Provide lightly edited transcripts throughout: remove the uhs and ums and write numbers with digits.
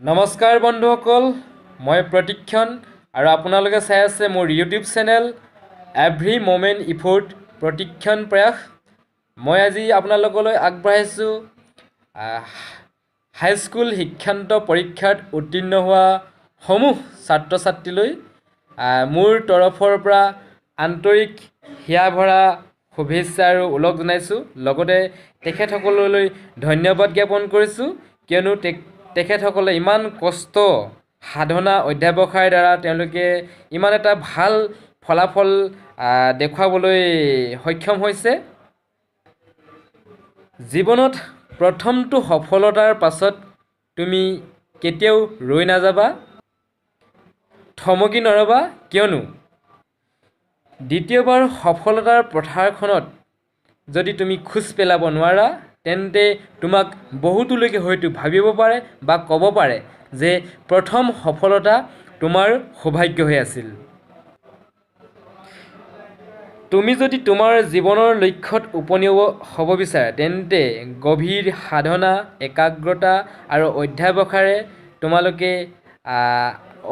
নমস্কাৰ বন্ধুসকল, মই প্ৰতীক্ষণ আৰু আপোনালোকে চাই আছে মোৰ YouTube channel every moment effort প্ৰতীক্ষণ প্ৰয়াস। মই আজি আপোনালোকলৈ আগবঢ়াইছোঁ হাইস্কুল শিক্ষান্ত পৰীক্ষাত উত্তীৰ্ণ হোৱা সমূহ ছাত্ৰ ছাত্ৰীলৈ মোৰ তৰফৰ পৰা আন্তৰিক হিয়া ভৰা শুভেচ্ছা আৰু ওলগ জনাইছোঁ। লগতে তেখেতসকললৈ ধন্যবাদ জ্ঞাপন কৰিছোঁ, কিয়নো তেখেতসকলে ইমান কষ্ট, সাধনা, অধ্যাৱসায়ৰ দ্বাৰা তেওঁলোকে ইমান এটা ভাল ফলাফল দেখুৱাবলৈ সক্ষম হৈছে। জীৱনত প্ৰথমটো সফলতাৰ পাছত তুমি কেতিয়াও ৰৈ নাযাবা, থমকি নৰ'বা, কিয়নো দ্বিতীয়বাৰ সফলতাৰ পথাৰখনত যদি তুমি খোজ পেলাব নোৱাৰা, তেন্তে তোমাক বহুতো লোকে হয়তো ভাবিব পাৰে বা ক'ব পাৰে যে প্ৰথম সফলতা তোমাৰ সৌভাগ্যহে আছিল। তুমি যদি তোমাৰ জীৱনৰ লক্ষ্যত উপনীত হ'ব বিচাৰা, তেন্তে গভীৰ সাধনা, একাগ্ৰতা আৰু অধ্যাৱসায়েৰে তোমালোকে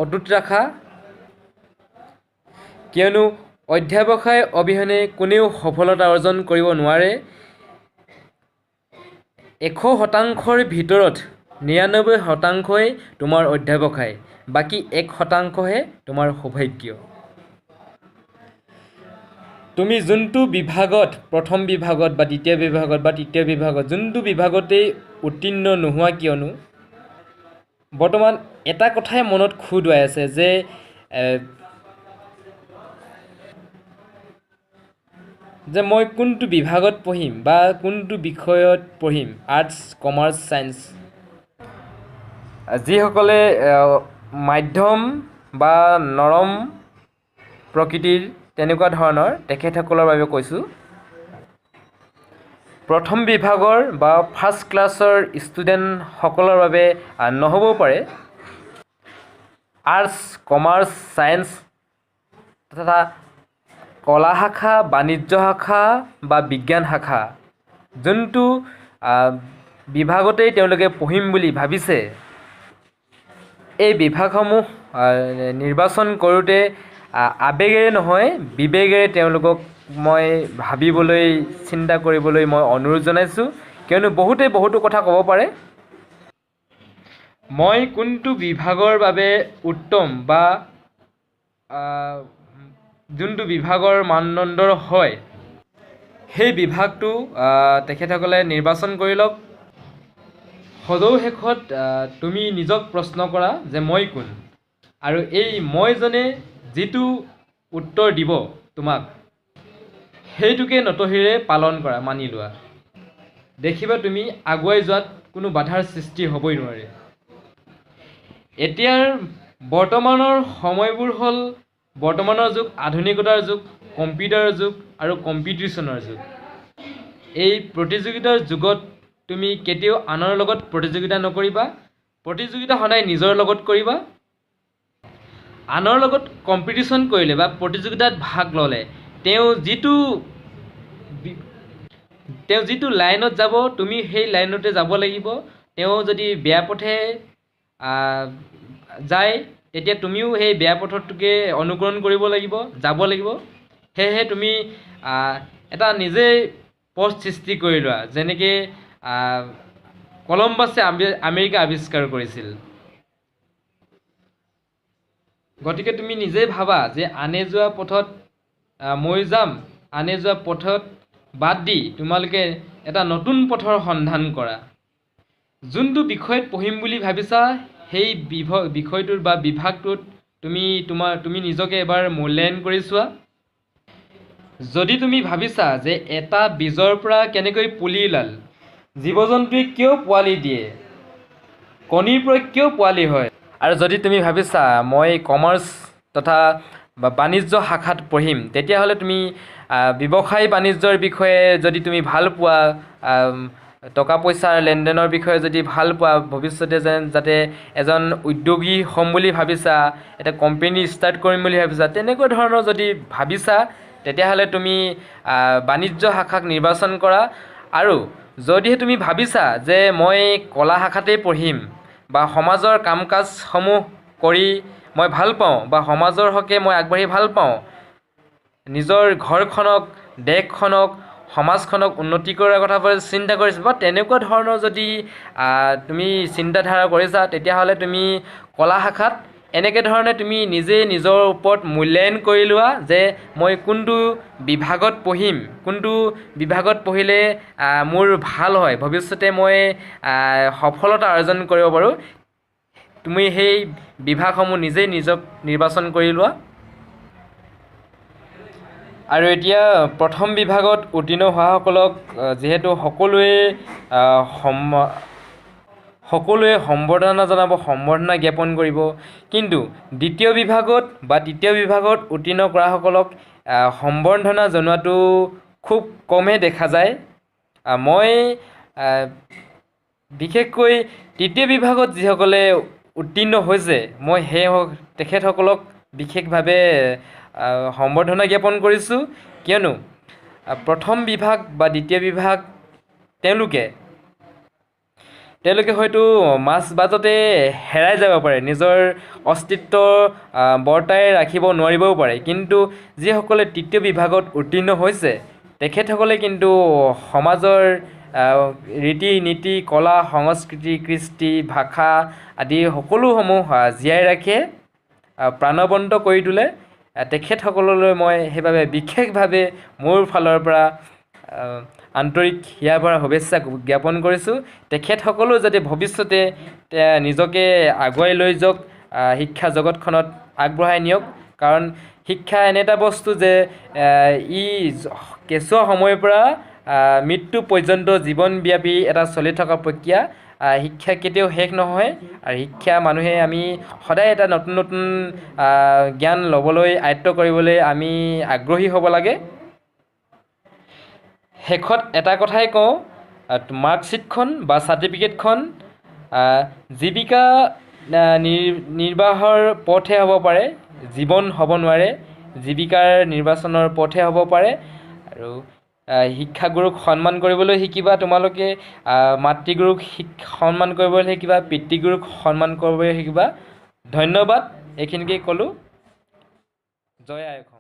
অটুট ৰাখা, কিয়নো অধ্যাৱসায় অবিহনে কোনেও সফলতা অৰ্জন কৰিব নোৱাৰে। 100 শতাংশৰ ভিতৰত 99 শতাংশই তোমাৰ অধ্যাৱসায়, বাকী 1 শতাংশহে তোমাৰ সৌভাগ্য। তুমি যোনটো বিভাগত, প্ৰথম বিভাগত বা দ্বিতীয় বিভাগত বা তৃতীয় বিভাগত, যোনটো বিভাগতেই উত্তীৰ্ণ নোহোৱা কিয়নো, বৰ্তমান এটা কথাই মনত খুদুৱাই আছে যে মই কোনটো বিভাগত পঢ়িম বা কোনটো বিষয়ত পঢ়িম, আৰ্টছ, কমাৰ্চ, ছায়েন্স। যিসকলে মাধ্যম বা নৰম প্ৰকৃতিৰ, তেনেকুৱা ধৰণৰ, তেখেতসকলৰ বাবে কৈছোঁ, প্ৰথম বিভাগৰ বা ফাৰ্ষ্ট ক্লাছৰ ষ্টুডেণ্টসকলৰ বাবে নহ'বও পাৰে। আৰ্টছ, কমাৰ্চ, ছায়েন্স তথা কলা শাখা, বাণিজ্য শাখা বা বিজ্ঞান শাখা, যোনটো বিভাগতেই তেওঁলোকে পঢ়িম বুলি ভাবিছে, এই বিভাগসমূহ নিৰ্বাচন কৰোঁতে আৱেগেৰে নহয়, বিবেকেৰে তেওঁলোকক মই ভাবিবলৈ, চিন্তা কৰিবলৈ মই অনুৰোধ জনাইছোঁ, কিয়নো বহুতে বহুতো কথা ক'ব পাৰে। মই কোনটো বিভাগৰ বাবে উত্তম বা যোনটো বিভাগৰ মানদণ্ডৰ হয়, সেই বিভাগটো তেখেতসকলে নিৰ্বাচন কৰি লওক। সদৌ শেষত তুমি নিজক প্ৰশ্ন কৰা যে মই কোন, আৰু এই মইজনে যিটো উত্তৰ দিব তোমাক, সেইটোকে নতশিৰে পালন কৰা, মানি লোৱা। দেখিবা তুমি আগুৱাই যোৱাত কোনো বাধাৰ সৃষ্টি হ'বই নোৱাৰে। এতিয়াৰ বৰ্তমানৰ সময়বোৰ হ'ল, বৰ্তমানৰ যুগ আধুনিকতাৰ যুগ, কম্পিউটাৰৰ যুগ আৰু কম্পিটিশ্যনৰ যুগ। এই প্ৰতিযোগিতাৰ যুগত তুমি কেতিয়াও আনৰ লগত প্ৰতিযোগিতা নকৰিবা, প্ৰতিযোগিতা সদায় নিজৰ লগত কৰিবা। আনৰ লগত কম্পিটিশ্যন কৰিলে বা প্ৰতিযোগিতাত ভাগ ল'লে তেওঁ যিটো লাইনত যাব, তুমি সেই লাইনতে যাব লাগিব। তেওঁ যদি বেয়া পথে যায়, তেতিয়া তুমিও সেই বেয়া পথটোকে অনুকৰণ কৰিব লাগিব, যাব লাগিব। সেয়েহে তুমি এটা নিজেই পথ সৃষ্টি কৰি লোৱা, যেনেকৈ কলম্বাছে আমেৰিকা আৱিষ্কাৰ কৰিছিল। গতিকে তুমি নিজেই ভাবা যে আনে যোৱা পথত মই যাম, আনে যোৱা পথত বাদ দি তোমালোকে এটা নতুন পথৰ সন্ধান কৰা। যোনটো বিষয়ত পঢ়িম বুলি ভাবিছা, সেই বিষয়টোত বা বিভাগটোত তুমি নিজকে এবাৰ মূল্যায়ন কৰি চোৱা। যদি তুমি ভাবিছা যে এটা বীজৰ পৰা কেনেকৈ পুলি ওলাল, জীৱ জন্তুৱে কিয় পোৱালি দিয়ে, কণীৰ পৰা কিয় পোৱালি হয়, আৰু যদি তুমি ভাবিছা মই কমাৰ্চ তথা বা বাণিজ্য শাখাত পঢ়িম, তেতিয়াহ'লে তুমি ব্যৱসায় বাণিজ্যৰ বিষয়ে যদি তুমি ভাল পোৱা, টকা পইচাৰ লেনদেনৰ বিষয়ে যদি ভাল পোৱা, ভৱিষ্যতে যেন যাতে এজন উদ্যোগী হ'ম বুলি ভাবিছা, এটা কোম্পেনী ষ্টাৰ্ট কৰিম বুলি ভাবিছা, তেনেকুৱা ধৰণৰ যদি ভাবিছা, তেতিয়াহ'লে তুমি বাণিজ্য শাখাক নিৰ্বাচন কৰা। আৰু যদিহে তুমি ভাবিছা যে মই কলা শাখাতেই পঢ়িম বা সমাজৰ কাম কাজসমূহ কৰি মই ভাল পাওঁ বা সমাজৰ হকে মই আগবাঢ়ি ভাল পাওঁ, নিজৰ ঘৰখনক, দেশখনক, সমাজখনক উন্নতি কৰাৰ কথা চিন্তা কৰিছা বা তেনেকুৱা ধৰণৰ যদি তুমি চিন্তাধাৰা কৰিছা, তেতিয়াহ'লে তুমি কলা শাখাত এনেকৈ ধৰণে তুমি নিজেই নিজৰ ওপৰত মূল্যায়ন কৰি লোৱা যে মই কোনটো বিভাগত পঢ়িম, কোনটো বিভাগত পঢ়িলে মোৰ ভাল হয়, ভৱিষ্যতে মই সফলতা অৰ্জন কৰিব পাৰোঁ। তুমি সেই বিভাগসমূহ নিজেই নিজক নিৰ্বাচন কৰি লোৱা। আৰু এতিয়া প্ৰথম বিভাগত উত্তীৰ্ণ হোৱাসকলক যিহেতু সকলোৱে সম্বৰ্ধনা জনাব, সম্বৰ্ধনা জ্ঞাপন কৰিব, কিন্তু দ্বিতীয় বিভাগত বা তৃতীয় বিভাগত উত্তীৰ্ণ কৰাসকলক সম্বৰ্ধনা জনোৱাটো খুব কমহে দেখা যায়। মই বিশেষকৈ তৃতীয় বিভাগত যিসকলে উত্তীৰ্ণ হৈছে, মই সেই তেখেতসকলক বিশেষভাৱে সম্বৰ্ধনা জ্ঞাপন কৰিছোঁ। কিয়নো প্ৰথম বিভাগ বা দ্বিতীয় বিভাগ তেওঁলোকে হয়তো মাজবাটতে হেৰাই যাব পাৰে, নিজৰ অস্তিত্ব বৰ্তাই ৰাখিব নোৱাৰিবও পাৰে, কিন্তু যিসকলে তৃতীয় বিভাগত উত্তীৰ্ণ হৈছে তেখেতসকলে কিন্তু সমাজৰ ৰীতি নীতি, কলা সংস্কৃতি, কৃষ্টি, ভাষা আদি সকলোসমূহ জীয়াই ৰাখে, প্ৰাণৱন্ত কৰি তোলে। তেখেতসকললৈ মই সেইবাবে বিশেষভাৱে মোৰ ফালৰ পৰা আন্তৰিক হিয়া ভৰা শুভেচ্ছা জ্ঞাপন কৰিছোঁ। তেখেতসকলেও যাতে ভৱিষ্যতে নিজকে আগুৱাই লৈ যাওক, শিক্ষা জগতখনত আগবঢ়াই নিয়ক। কাৰণ শিক্ষা এনে এটা বস্তু যে ই কেঁচুৱা সময়ৰ পৰা মৃত্যু পৰ্যন্ত জীৱনব্যাপী এটা চলি থকা প্ৰক্ৰিয়া। শিক্ষা কেতিয়াও শেষ নহয় আৰু শিক্ষা মানুহে আমি সদায় এটা নতুন নতুন জ্ঞান ল'বলৈ, আয়ত্ব কৰিবলৈ আমি আগ্ৰহী হ'ব লাগে। শেষত এটা কথাই কওঁ, মাৰ্কশ্বিটখন বা চাৰ্টিফিকেটখন জীৱিকা নিৰ্বাহৰ পথহে হ'ব পাৰে, জীৱন হ'ব নোৱাৰে। জীৱিকাৰ নিৰ্বাচনৰ পথহে হ'ব পাৰে। আৰু শিক্ষাগুৰুক সন্মান কৰিবলৈ শিকিবা তোমালোকে, মাতৃগুৰুক সন্মান কৰিবলৈ শিকিবা, পিতৃগুৰুক সন্মান কৰিবলৈ শিকিবা। ধন্যবাদ, এইখিনিকে ক'লোঁ। জয় আই অসম।